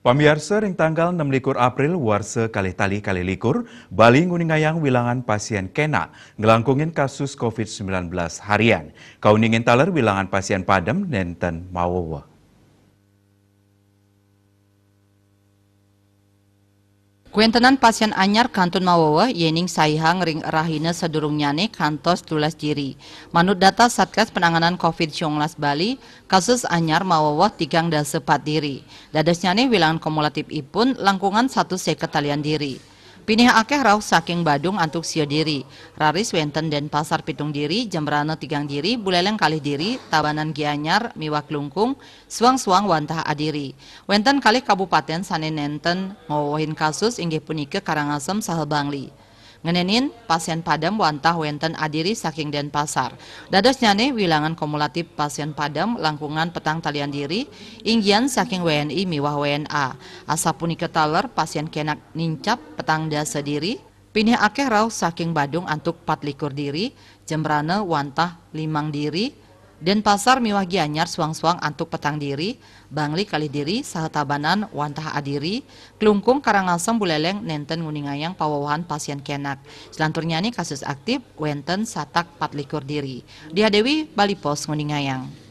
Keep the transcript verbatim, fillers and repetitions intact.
Pamiarsa, ring tanggal enam likur April warsa kalih tali kalih likur, Bali nguningayang wilangan pasien kenak nglangkungin kasus covid sembilan belas harian. Kauningin taler wilangan pasien padem nenten maweweh. Kwentenan pasien anyar kantun maweweh, yening saihang ring rahina sadurungnyane kantos tulas diri. Manut data Satgas Penanganan covid sembilan belas Bali, kasus anyar maweweh tigang dasa pat diri. Dadosnyane wilangan kumulatif ipun langkungan satus seket talian diri. Pinih akeh rauh saking Badung antuk sia diri. Raris wenten Denpasar pitung diri, Jembrana tigang diri, Buleleng kalih diri, Tabanan Gianyar miwah Klungkung, suang-suang wantah adiri. Wenten kalih kabupaten sane nenten ngawewehin kasus, inggih punika Karangasem saha Bangli. Ngenenin pasien padem wantah wenten adiri saking Denpasar. Dadosnyane wilangan kumulatif pasien padem langkungan petang talian diri, inggian saking W N I miwah W N A. Asapunika taler pasien kenak nincap petang dasa diri, pinih akeh rauh saking Badung antuk pat likur diri, Jembrana wantah limang diri, Denpasar miwah Gianyar suang-suang antuk petang diri, Bangli kalih diri, saha Tabanan wantah adiri, Klungkung, Karangasem, Buleleng nenten nguningayang pawewehan pasien kenak. Selanturnyane kasus aktif wenten satak pat likur diri. Diah Dewi, Bali Post nguningayang.